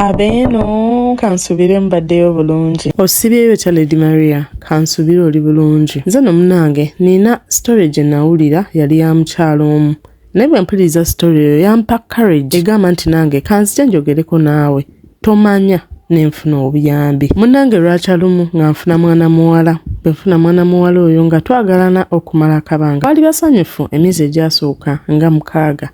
Abeeno kansubire mubaddeyo bulungi. Osibyeyo otya Lady Maria? Kansubire oli bulungi. Nze no munange nina story gye nawulira yali ya mukyala omu naye bwe mpuliriza story eyo yampa courage egamba nti nange kanzije njogereko naawe tomanya nenfuna obuyambi. Munange lwakya lumu nga nfuna mwana muwala bwe nfuna mwana muwala oyo nga twagalana okumala akabanga twali basanyufu emyezi egyasooka nga mukaaga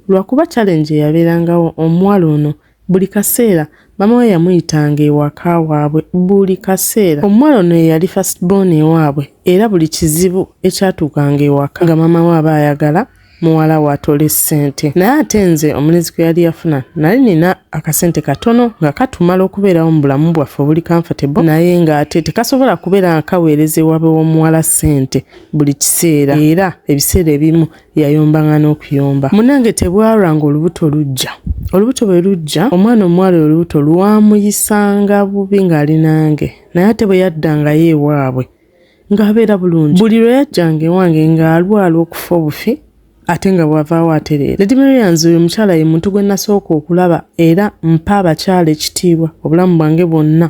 lwakuba challenge eyabeerangawo omuwala ono Buli kaseera maama we yamuyitanga ewaka waabwe buli kaseera. Omuwala ono ye yali first born ewaabwe era buli kizibu ekyatuukanga ewaka nga maama we aba ayagala muwala we atole ssente. Naye ate nze omulenzi gwe yali yafuna nali nina akasente katono nga katumala okubeerawo mu bulamu bwaffe obuli comfortable naye ng'ate tekasobola kubeera nga kaweereza ewaabwe w'omuwala ssente buli kiseera era ebiseera ebimu yayombanga n'okuyomba. Munange tebwalwa ng'olubuto lujja. Olubuto bwe lujja, omwana omuwala olubuto lwamuyisanga bubi ng'ali nange, naye ate bwe yaddangayo ewaabwe ng'abeera bulungi. Buli lwe yajjanga ewange ng'alwala okufa obufi ate nga bw'avaawo atereera. Lady Marians oyo omukyala ye muntu gwe nasooka okulaba era mpa abakyala ekitiibwa obulamu bwange bwonna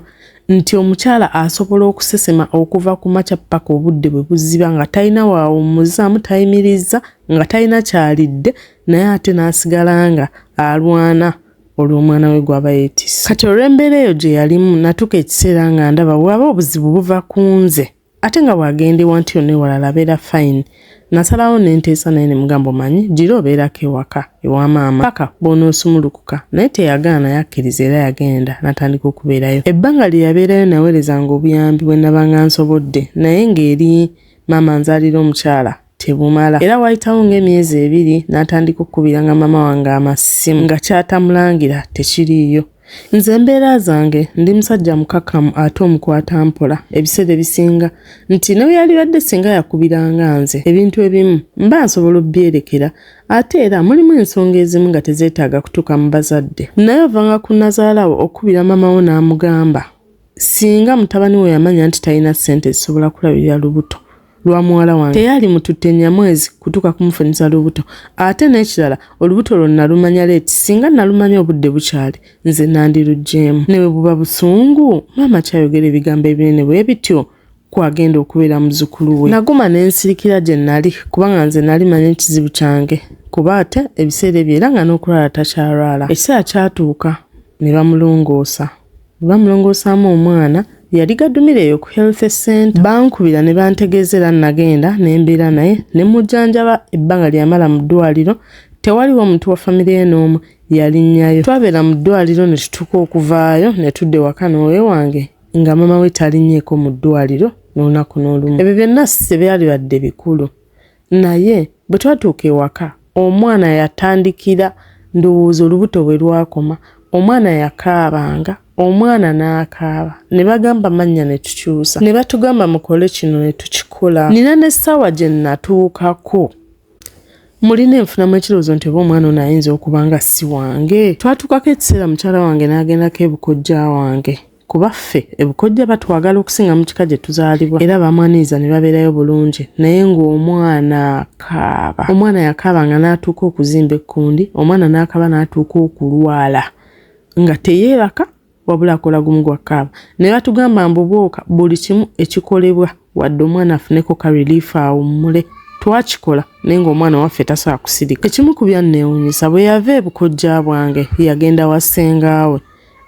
nti omukyala asobola okusesema okuva ku makya paka obudde bwe buziba nga talina waawummuzaamu tayimirizza nga talina kyalidde naye ate n'asigala nga alwana olw'omwana we gw'aba yeetisse. Kati olw'embeera eyo gye yalimu natuuka ekiseera nga ndaba bw'aba obuzibu buva ku nze ate nga bw'agenda ewantu yonna ewalala abeera fine. Nasalawo ne nteesa naye ne mugamba omanyi gira obeerako ewaka ewa maama paka bw'onoosumulukuka naye teyagaana yakkiriza era yagenda n'atandika okubeerayo. Ebbanga lye yabeerayo naweerezanga obuyambi bwe nabanga nsobodde naye ng'eri maama anzaalira omukyala tebumala era waayitawo ng'emyezi ebiri n'atandika okukubiranga maama wange amasimu nga ky'atamulangira tekiriiyo. Nze embeera zange ndi musajja mukakamu ate omukwata mpola ebiseera ebisinga nti ne bwe yalibadde singa yakubiranga nze ebintu ebimu mba nsobola obyerekera ate era mulimu ensonga ezimu nga tezeetaaga kutuuka mu bazadde naye ovanga ku nazaalawo okukubira maama wo n'amugamba singa mutabani we yamanya nti talina ssente zisobola kulabirira lubuto lwa muwala wange teyali mututte nyamwezi kutuuka kumufunisa lubuto ate n'ekirala olubuto lwo nalumanya leeti singa nalumanya obudde bukyali nze nandiruggyeemu ne bwe buba busungu maama kyayogera ebigambo ebinene bwe bityo kwagenda okubeera muzukulu we naguma ne nsirikira gye nali kubanga nze nali manya ekizibu kyange kuba ate ebiseera ebyo era nga n'okulwala takyalwala ekiseera kyatuuka ne bamulongoosa Bwe bamulongoosaamu omwana yali gadumira eyo ku health center. Bankubira ne bantegeeza era nagenda ne mbeera naye ne mujjanjaba ebbanga lye yamala mu ddwaliro tewaliwo muntu wa famire ye n'omu yalinnyayo. Twabeera mu ddwaliro ne tutuuka okuvaayo ne tudda ewaka n'owe wange nga maama we talinnyeeko mu ddwaliro n'olunaku n'olumu. Ebyo byonna tebyalibadde bikulu. Naye bwe twatuuka ewaka omwana yatandikira ndowooza olubuto bwe lwakoma omwana yakaabanga omwana n'akaaba ne bagamba mannya ne tukyusa ne batugamba mukole kino ne tukikola nina n'essaawa gye natuukako mulina enfunamu ekirowoozo nti oba omwana ono ayinza okuba nga si wange twatuukako ekiseera mukyala wange n'agendako ebukojja wange Kuba ffe e Bukojja batwagala okusinga mu kika gye tuzaalibwa era bamwaniriza ne babeerayo bulungi naye ng'omwana akaaba. Omwana yakaabanga n'atuuka okuzimba ekkundi, omwana n'akaaba n'atuuka okulwala nga teyeebaka wabula akola gumu gwa kukaaba. Ne batugamba mbu bwoka buli kimu ekikolebwa wadde omwana afuneko ka relief awummule. Twakikola naye ng'omwana waffe tasobola kusirika. Ekimu ku byanneewuunyisa bwe yava e bukojja bwange yagenda wa ssengaawe.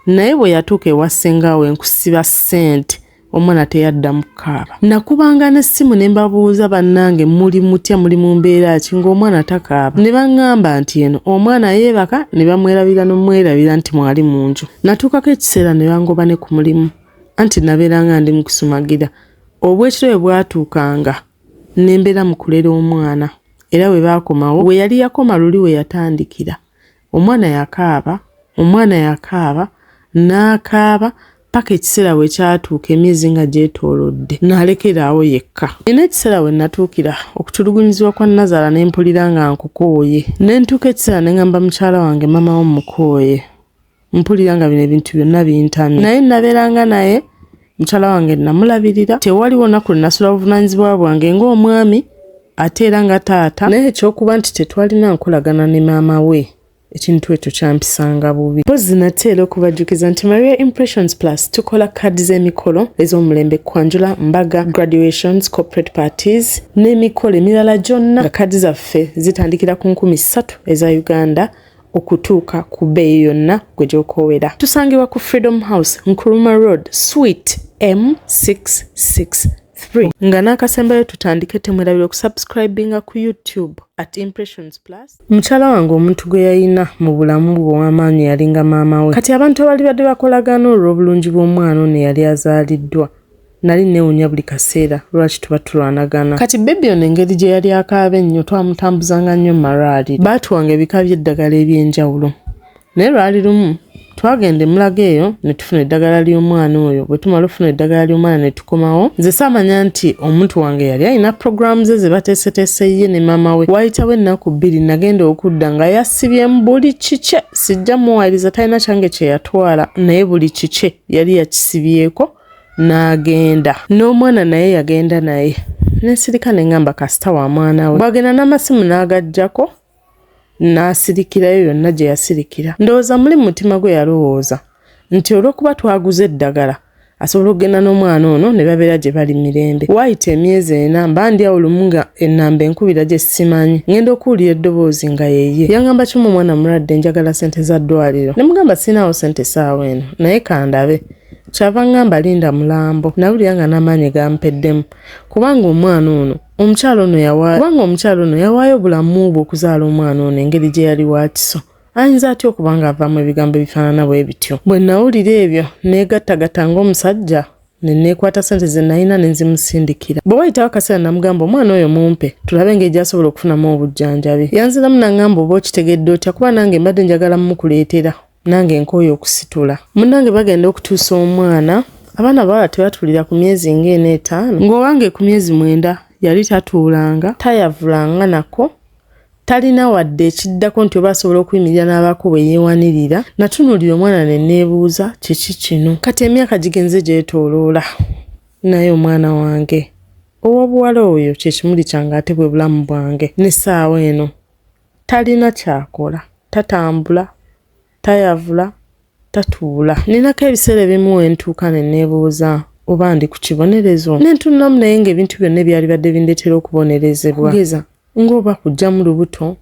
Naye bwe yatuuka ewa ssenga we nkusiba ssente omwana teyaddamu kukaaba. Nakubanga n'essimu ne mbabuuza bannange muli mutya muli mu mbeera ki ng'omwana takaaba ne baŋŋamba nti eno omwana yeebaka ne bamwerabira n'omwerabira nti mwali mu nju. Natuukako ekiseera ne bangoba ne ku mulimu anti nabeeranga ndi mu kusumagira. Obw'ekiro bwe bwatuukanga ne mbeera mu kulera omwana era bwe baakomawo we yali yakoma luli we yatandikira. Omwana yakaaba, omwana yakaaba, n'akaaba paka ekiseera we kyatuuka emyezi nga gyetoolodde n'alekera awo yekka. Nina ekiseera we natuukira okutulugunyizibwa kwa nnazaala ne mpulira nga nkukooye. Ne ntuuka ekiseera ne ngamba mukyala wange maama wo mmukooye. Mpulira nga bino ebintu byonna bintamye. Naye nabeeranga naye mukyala wange namulabirira tewaliwo lunaku lwe nasula buvunaanyizibwa bwange ng'omwami ate era nga taata. Naye eky'okuba nti tetwalina nkolagana ne maama we. Ekintu ekyo kyampisanga bubi. Mpozzi nate era okubajjukiza nti Maria Impressions Plus tukola kaadi z'emikolo ez'omulembe, kwanjula, mbaga, graduations, corporate parties n'emikolo emirala gyonna, nga kaadi zaffe zitandikira ku 3000 eza Uganda okutuuka ku bbeeyi yonna gwe gy'okoowera. Tusangibwa ku Freedom House, Nkrumah Road, Suite M663. Nga n'akasembayo tutandike, temwerabira okusubscribinga ku YouTube at Impressions Plus. Mukyala wange omuntu gwe yalina mu bulamu bwe ow'amaanyi yalinga maama we. Kati abantu abalibadde bakolagana olw'obulungi bw'omwana ono eyali azaaliddwa, nali neewunya buli kaseera lwaki tuba tulwanagana. Kati baby ono engeri gye yali akaaba ennyo, twamutambuzanga nnyo mu malwaliro. Baatuwanga ebika by'eddagala eby'enjawulo. Naye lwali lumu twagenda emulago eyo ne tufuna eddagala ly'omwana oyo. Bwe tumala okufuna eddagala ly'omwana ne tukomawo, nze saamanya nti omuntu wange yali alina puroguramu ze ze bateeseteese ye ne maama we. Waayitawo ennaku 2, nagenda okudda nga yasibyemu buli kikye. Sijja muwayiriza, talina kyange kye yatwala, naye buli kikye yali yakisibyeko n'agenda n'omwana naye yagenda naye. Nensirika ne ŋŋamba kasita wa mwana we. Bw'agenda n'amasimu n'agaggyako n'asirikirayo yonna gye yasirikira. Ndowooza muli mu mutima gwe yalowooza nti olw'okuba twaguze eddagala asobola okugenda n'omwana ono ne babeera gye bali mirembe. Waayita emyezi 4, mba ndi awo lumu nga ennamba enkubira gye simanyi. Ŋŋenda okuwulira eddoboozi nga yeye. Yaŋŋamba kimu, omwana mulwadde, njagala ssente za ddwaliro. Ne mugamba siinaawo ssente essaawa eno naye kandabe. Kyava ŋŋamba linda mulambo. Nawulira nga n'amaanyi gampeddemu kubanga omwana ono omukyala ono yawaayo kubanga omukyala ono yawaayo obulamu bwe okuzaala omwana ono. Engeri gye yali wa kiso, ayinza atya okuba ng'avaamu ebigambo ebifaanana bwe bityo? Bwe nawulira ebyo, neegattagatta ng'omusajja ne neekwata ssente ze nalina ne nzimusindikira. Bwe wayitawo akaseera namugamba omwana oyo mumpe tulabe engeri gy'asobola okufunamu obujjanjabi. Yanziramu n'aŋŋamba oba okitegedde otya, kuba nange mbadde njagala mmukuleetera, nange nkooye okusitula. Munnange bagenda okutuusa omwana, abaana bawala tebatuulira ku myezi ng'ena 5, ng'owange ku myezi 9 yali tatuulanga, tayavulanga nako, talina wadde ekiddako nti oba asobola okuyimirira n'abaako bwe yeewanirira. Natunuulira omwana ne neebuuza kiki kino. Kati emyaka gigenze gyetooloola, naye omwana wange ow'obuwala oyo kye kimuli kyange ate bwe bulamu bwange. N'essaawa eno talina kyakola, tatambula, tayavula, tatuula. Ninako ebiseera ebimu we ntuuka ne neebuuza oba ndi ku kibonerezo ne ntunulamu, naye ng'ebintu byonna ebyalibadde bindeetera okubonerezebwa, geza ng'oba kuggyamu lubuto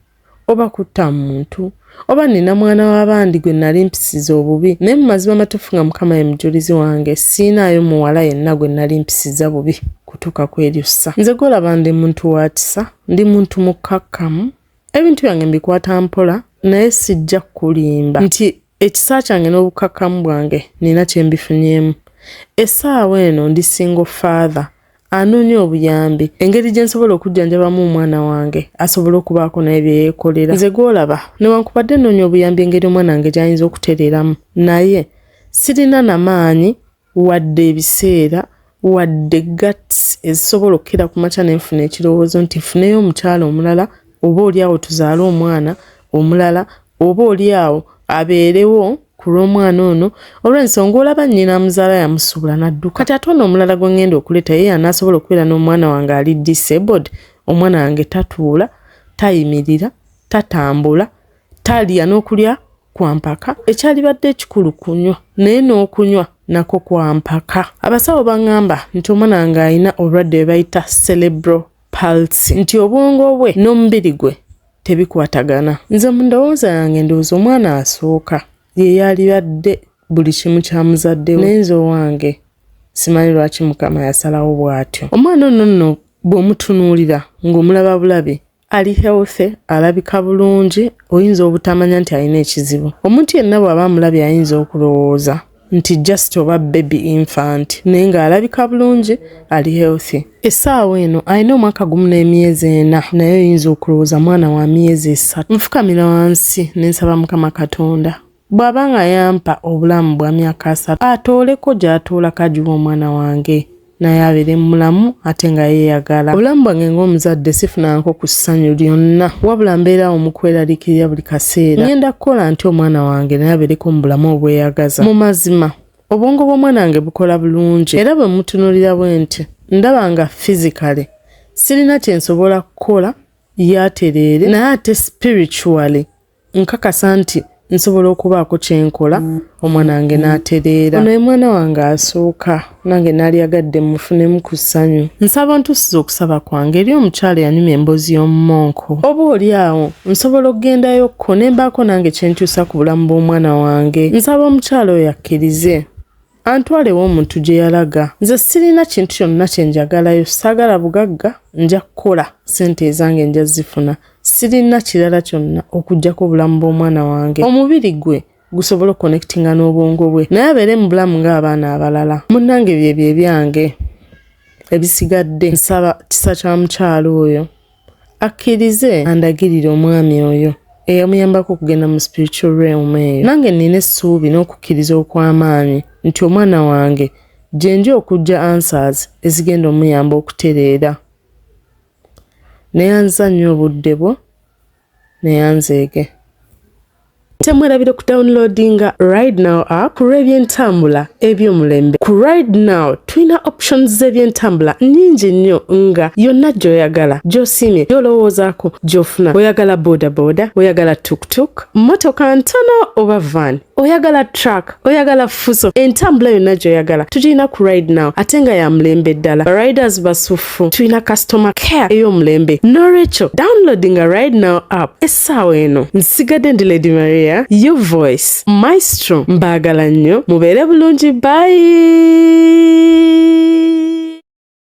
oba kutta muntu oba nina mwana w'abandi gwe nali mpisiza obubi. Naye mu mazima amatuufu, nga Mukama ye mujulizi wange, siinaayo muwala yenna gwe nali mpisiza bubi kutuuka ku eryo ssa. Nze gwolaba ndi muntu wa kisa, ndi muntu mukkakkamu, ebintu byange mbikwata mpola, naye sijja kukulimba nti ekisa kyange n'obukkakkamu bwange nina kye mbifunyeemu. Essaawa eno ndi single father anoonya obuyambi engeri gye nsobola okujjanjabamu omwana wange asobole okubaako naye bye yeekolera. Nze gw'olaba, newankubadde nnoonya obuyambi engeri omwana wange gy'ayinza okutereeramu, naye sirina na maanyi wadde ebiseera wadde guts ezisobola okukera ku makya ne nfuna ekirowoozo nti nfuneyo omukyala omulala, oba oli awo tuzaale omwana omulala, oba oli awo abeerewo ku lw'omwana ono, olw'ensonga olaba nnyina amuzaala yamusuula n'adduka. Kati ate ono omulala gwe ŋŋenda okuleeta ye anaasobola okubeera n'omwana wange ali disabled? Omwana wange tatuula, tayimirira, tatambula, talya n'okulya kwa mpaka. Ekyalibadde ekikulu kunywa, naye n'okunywa nako kwa mpaka. Abasawo baŋŋamba nti omwana wange alina obulwadde bwe bayita cerebral palsy, nti obwongo bwe n'omubiri gwe tebikwatagana. Nze mu ndowooza yange ndowooza omwana asooka ye yalibadde buli kimu kya muzadde we, naye nze owange simanyi lwaki Mukama yasalawo bw'atyo. Omwana ono nno bw'omutunuulira ng'omulaba bulabi, ali healthy, alabika bulungi, oyinza obutamanya nti alina ekizibu. Omuntu yenna bw'aba amulabye ayinza okulowooza nti just oba baby infant, naye ng'alabika bulungi, ali healthy. Essaawa eno alina omwaka 1 n'emyezi 4, naye oyinza okulowooza mwana wa myezi 3. Nfukamira wansi ne nsaba Mukama Katonda bw'aba nga yampa obulamu bwa myaka 30, atooleko gy'atoolako agiwe omwana wange naye abeere mulamu ate nga yeeyagala. Obulamu bwange ng'omuzadde sifunangako ku ssanyu lyonna, wabula mbeerawo mu kweraliikirira buli kaseera. Ŋŋenda kukola ntya omwana wange naye abeereko mu bulamu obweyagaza? Mu mazima obwongo bw'omwana wange bukola bulungi, era bwe mutunuulira bwe nti ndaba nga physically sirina kye nsobola kukola yatereere, naye ate spiritually Nkakasa nti nsobola okubaako kye nkola omwana wange n'atereera. Ono ye mwana wange asooka, nange naalyagadde mmufunemu ku ssanyu. Nsaba ontuusize okusaba kwange eri omukyala eyanyumya emboozi y'omumonko. Oba oli awo nsobola okugendayokko ne mbaako nange kye nkyusa ku bulamu bw'omwana wange. Nsaba omukyala oyo akkirize. Antwale ew'omuntu gye yalaga. Nze sirina kintu kyonna kye njagalayo, saagala bugagga, nja kukola, ssente ezange nja zifuna. Sirina kirala kyonna okuggyako obulamu bw'omwana wange. Omubiri gwe gusobole okukonekitinga n'obwongo bwe, naye abeere mu bulamu ng'abaana abalala. Munnange byebyo ebyange ebisigadde. Nsaba kisa kya mukyala oyo. Akkirize andagirire omwami oyo eyamuyambako okugenda mu spiritual realm eyo. Nange nnina essuubi n'okukkiriza okw'amaanyi nti omwana wange gye nja okuggya answers ezigenda omuyamba okutereera. Neyanziza nnyo obudde bwo neyanzeege. Temwerabira okudownloadinga Ride Now app ku lw'ebyentambula eby'omulembe. Ku Ride Now tulina options z'ebyentambula nnyingi nnyo nga yonna gy'oyagala, gy'osiimye, gy'olowoozaako gy'ofuna. Oyagala boda boda, oyagala tuktuk, mmotoka ntono oba van, oyagala truck, oyagala fuso, entambula yonna gy'oyagala tugirina ku Ride Now ate nga ya mulembe ddala. Riders basuffu, tulina customer care ey'omulembe. N'olwekyo downloadinga Ride Now app essaawa eno. Nsigadde ndi Lady Maria, your voice maestro. Mbaagala nnyo, mubeere bulungi, bye.